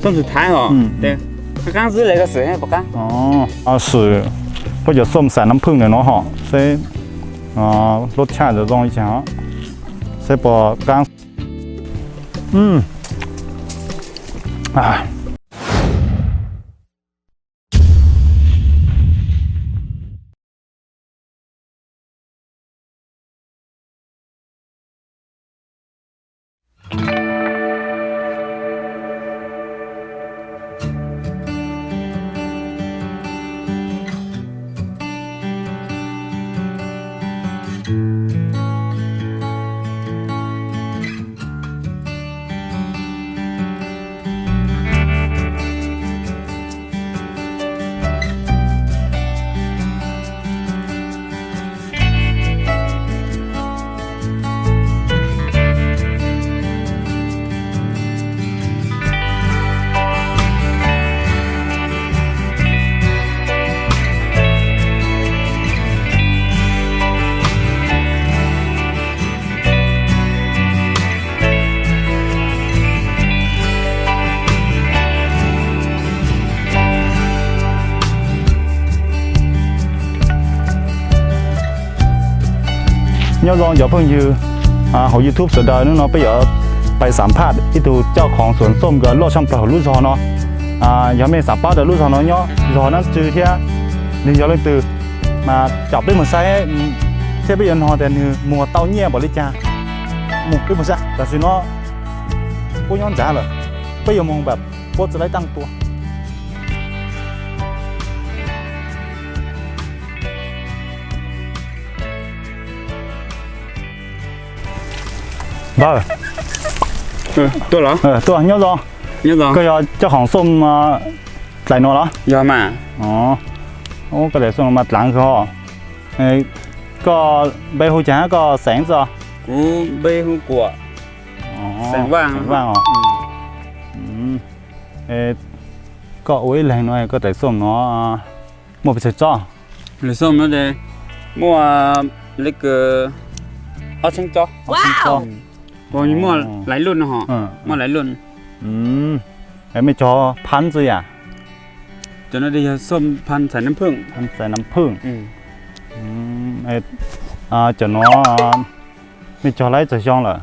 Xoom txwv Thaib os. Qab qab xwb le koj xwm puas qab? Xwm puab cov xoom xam nam phwj ntawm no hom seb lub tshaj zoo li cas, seb puas qab. Nyob zoo cov phooj ywg hauv YouTube sawv daws, hnub no peb yuav pais xam phaj ib tug coj khoom xoom nkawd loj tshaj plaws hauv lub zog no. Yog mej xav paub tias lub zog no nyob zog dab tsi thiab nws yog leej twg, mas caum peb mus saib thiab peb yuav nug tias nws muag tau nyiaj npaum li cas. Mus peb mus saib, tam sim no puab nyob ntawd lawm, peb yuav mus npam puab txhaj laib taaj tua. Tuaj, nyob zoo. Koj yog coj khoom xoom dlaim no los? Koj dlaim xoom mas dlav kawg. Koj npe hu cas hab koj xeem tsi? Kuv npe hu Kuam, xeem Vaaj os. Koj ua ib leeg no koj dlaim xoom no muaj pes tsawg tsob? Dlaim xoom no muaj le kws ob txheeb tsob. Muaj lais luj no ho, muaj lais luj. Mej cog phab tsi yam? Cov no yog xoom phab txhais nam phwj. Cov no mej cog laib txog xyoo lawm?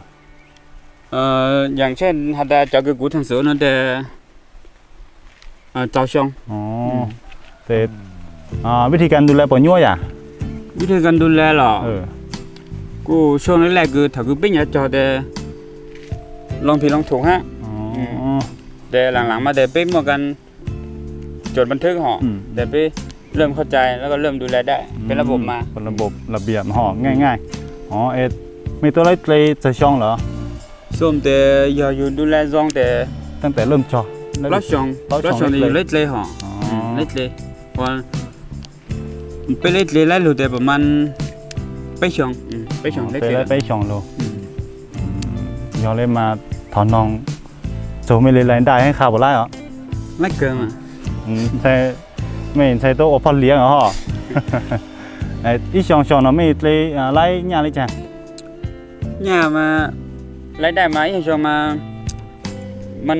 Yaam tshaj has tas cov kws kuv thaam xwm no tes txaus xyoo. Tes vib thi kas du le puas nyuaj yam? Vib thi kas du le los kuj xyoo le kws thaum kws peb nyuam cog tes loo phim loo thum hab. Tes laam laam mas tes peb muaj kas cuam npa thwb ho, tes peb lawm khauj cai lawm koj lawm du le dai peb lab npaum mas, lab npaum lab npiam ho, ngaij ngaij. Mej tuaj laib dle txog xyoo lawm? Xoom tes yog yug du le zoo tes, tag tes lawm cog, plaub xyoo tes yug laib dle ho, laib dle. Peb laib dle laib lug tes pab mas peb xyoo, peb xyoo lug. Yog le mas thov noog txug mej le lais dai hab qha puas laib os? Laib kawg. Mej ntshai tuaj ua phoj liav os ho. Ib xyoo xyoo no mej dle laib nyaj le caag? Nyaj mas laib dai mas ib xyoo mas mas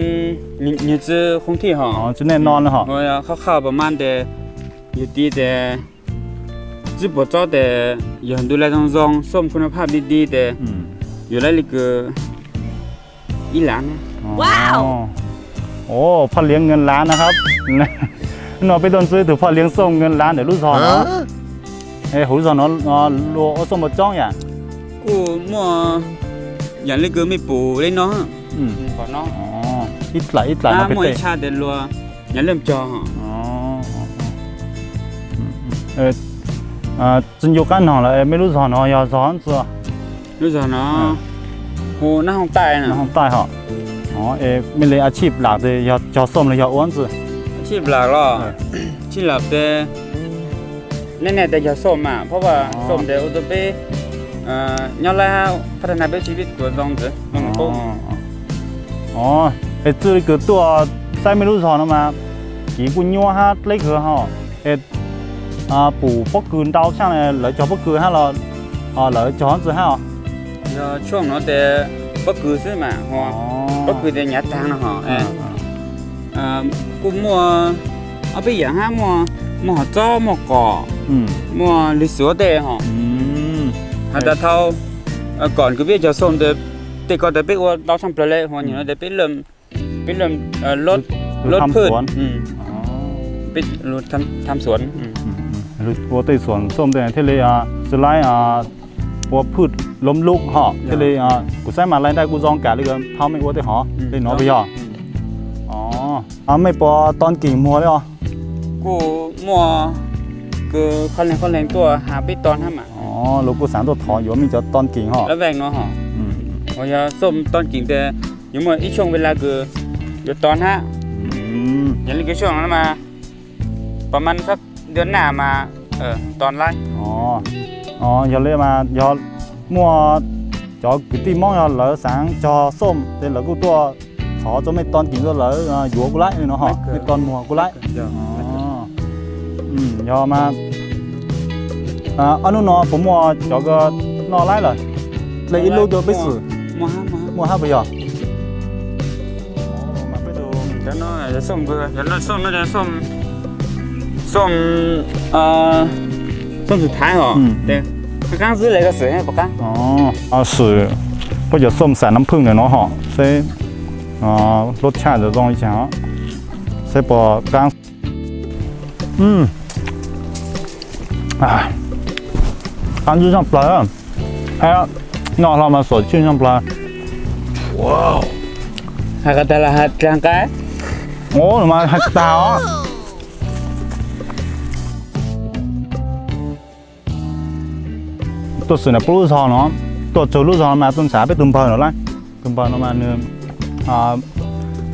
nws tsi khoob thij ho, tsi nej no ho, khauj khauj pab mas tes yug ti tes tsi puas tsob tes yog du le zoo zoo, xoom kuj noj phaj di di tes yug laib le kws ib lav. Phoj liav nkees lav na hab. Nub no peb tuaj ntsib tug phoj liav xoom nkees lav ntawm lub zog no. Hauv lub zog no luag ua xoom puas tsob yam? Kuj muaj yaam le kws mej pum le no. Ib dlaim ib dlaim no muaj ib tshaj tes luag nyav laj cog. Tsi ncu qab noog lawm, mej lub zog no yog zog tsi? Lub zog no hu Nab Hooj Taij, Nab Hooj Taij ho. Mej le a tshij lam tes yog cog xoom los yog ua tsi? A tshij lam los, tshij lam tes nej nej tes yog xoom mas, phab vas xoom tes ua rua peb nyob lab phab tag nag peb tsi peb kuas zoo ntawd. Es txwj le kws tuaj saib mej lub zog no mas kiv kuj nyuaj hab dleb kawg ho. Es pum pob kws ntau tshaj lawv cog pob kws hab los lawv cog tsi hab os? Yog tshuaj no tes pob kws xwb mas, pob kws tes nyav taag no ho. Kuj muaj ob peb yam hab, muaj, muaj hom txob, muaj qos, muaj lwg xuav tej hos. Has tas thaum, kom kwv peb cov xom ntawd, tej ko tas peb ua tau tshaaj plawg le, hos nyuam no tas peb, peb lub, lub phwj, tham xuav, ua tej xuam xom ntawd thiaj li xwb laib ua phwj lom lub hos thiaj li. Kuv saib mas laij nraim kuj zoo kam li thaum mej ua tej hov li no puas yog? Mej puas ton kis muag li os? Kuj muaj kws qhov leeg qhov leeg tuaj has peb ton hab mas. Luag kuj xaav tuaj thov yuav mej cov ton kis hos. Yog xom ton kis tas yuav muaj ib tshooj ves las kws yuav ton hab. Yog le kws tshooj no mas pas mas sab ntua naj mas ton laib. Yog le mas yog muaj cov kwv tij Moob yog lawv xaav cog xom ces lawv kuj tuaj thov rua mej ton kis tuaj lawv yuav kuj laib li no hos, mej ton muag kuj laib. Yog mas ob nub no puas muaj cov ko noj laib lawm? Dle ib lub rua peb xwm. Muaj hab puas yog? Xom xwm thaib hos, qaab xwb le koj xwm puas qaab? Xwm puab cov xom xam nam phwj ntawm no hos seb lub tshaj zoo li cas, seb puas qaab. Qaab ntsis tshaj plawg, noj hlo mas xuam tshwj tshaj plawg. Has ko tag los has dlaag qab? Mas has tag os. Tuaj xwm nam puab lub zog no, tuaj txug lub zog no mas tuaj ntshai peb tug npawg no lawm. Tug npawg no mas nwg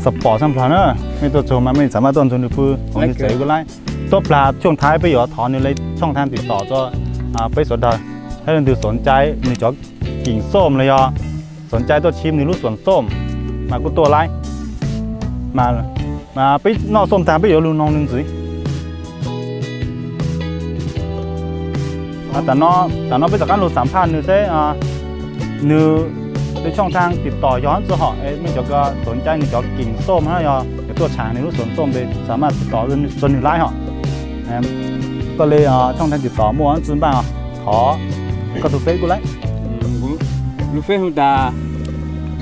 xav pom tshaj plawg na, mej tuaj txug mas mej xaav maj tuaj nrug nwg pw hauv nwg tsev kuj laib. Tuab plag tshooj thaib peb yuav thov nwg le tshooj thaib tiv tom rua peb sawv dawg, hab leej twg xoom cai nwg cov kis xom los yog xoom cai tuaj tshim nwg lub xuam xom mas kuj tuaj laib. Mas peb noj xom tag peb yuav lug noog nwg ntxiv. Tam no peb rov qaab lug xam phaj nwg seb nwg le tshooj thaib tiv tom yog hab tsi hom, mej cov ko xoom cai nwg cov kis xom hab yog yuav tuaj tsham nwg lub xuam xom tes xaav maj tiv tom rua nwg laib hos. Koj le tshooj thaib tiv tom muaj hab tsi npaaj, thov koj tug feb kuj laib. Lub feb hu tas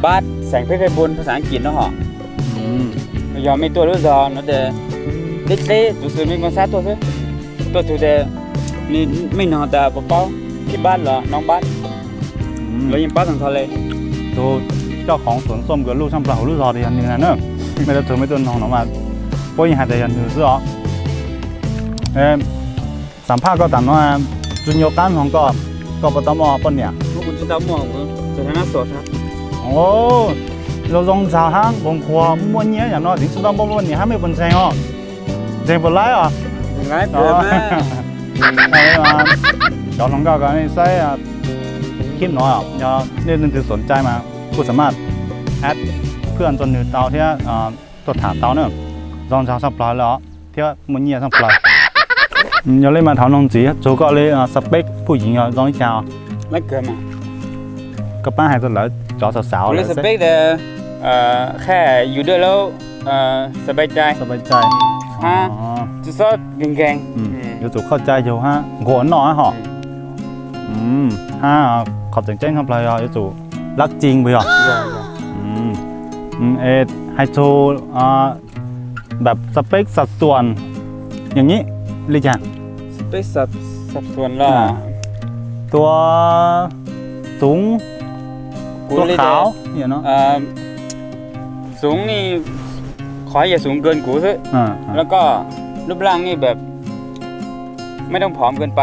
Pab, xeem Peb Pej Npun, phas xas Aas Kiv no hos. Yog mej tuaj lub zog no tes deb deb tuv xwm mej moog xab tuaj xwb. Tuaj txug tes mej noog tas puas paub Phij Pab los Noov Pab, luag yeej paub tag nrho le. Tug coj khoov xuam xom kws luj tshaj plawg huv lub zog tes yog nwg na. Mej tuaj txug mej tuaj noog no mas puab yeej has tas yog nwg xwb os. Xam phaj koj tam no, tsi nyuaj qaab noog koj, koj puas tau muaj poj niam? Zoo zoo nraug hab nquag nquag muaj nyiaj yam no tseem tsi tau muaj poj niam hab mej puas ntseeg os? Ntseeg puas laib os? Cov hluas nkauj ko nej saib clip no, yog nej leej twg xoom cai mas kuj xam maj add phwj rua nwg tau thiab tuaj tham tau na. Zoo nraug tshaj plawg le os thiab muaj nyiaj tshaj plawg. Yog le mas thov noog ntxiv, txug koj le spec phub yeev yog zoo le caag? Koj paab hais rua lawv cov xav xav le spec, qha yus dawb lub sab pai cai, hab tsi xob nkeeg nkeeg, yuav tsum qhov cai yug hab nquag noj hab hom. Hab qhov tseem ceeb tshaj plawg yog yuav tsum lab cing puas yog? Hais txugแบบสเปคสัดส่วนอย่างนี้ li caag? Tua txuv, tua khaav. Txuv ni, qhov yog txuv nkaws kuv xwb, แล้วก็ รูปร่างนี่แบบ ไม่ต้องผอมเกินไป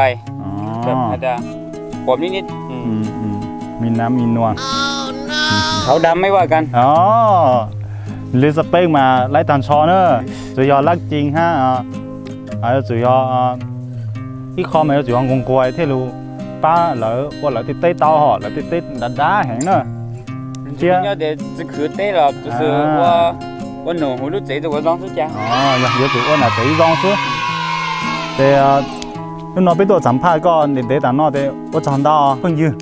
แบบอาจจะผอมนิดๆ มีน้ำมีนวล ขาวดำไม่ว่ากัน Li spec mas laib tag nrho na, tsuas yog lab cing hab, yuav tsum yog ib qho mas yuav tsum yog nquag nquag thiaj li pab lawv ua lawv tej teb tau hom, lawv tej teb dav dav heev na. Thiab nyob tes tsi khwv teb los tus xwb ua, ua num huv lub tsev tes ua zoo xwb cas. Yog yuav tsum ua nam tsev zoo xwb. Ces hnub no peb tuaj xam phaj koj ntev ntev tas no tes ua tsaug ntau phooj ywg.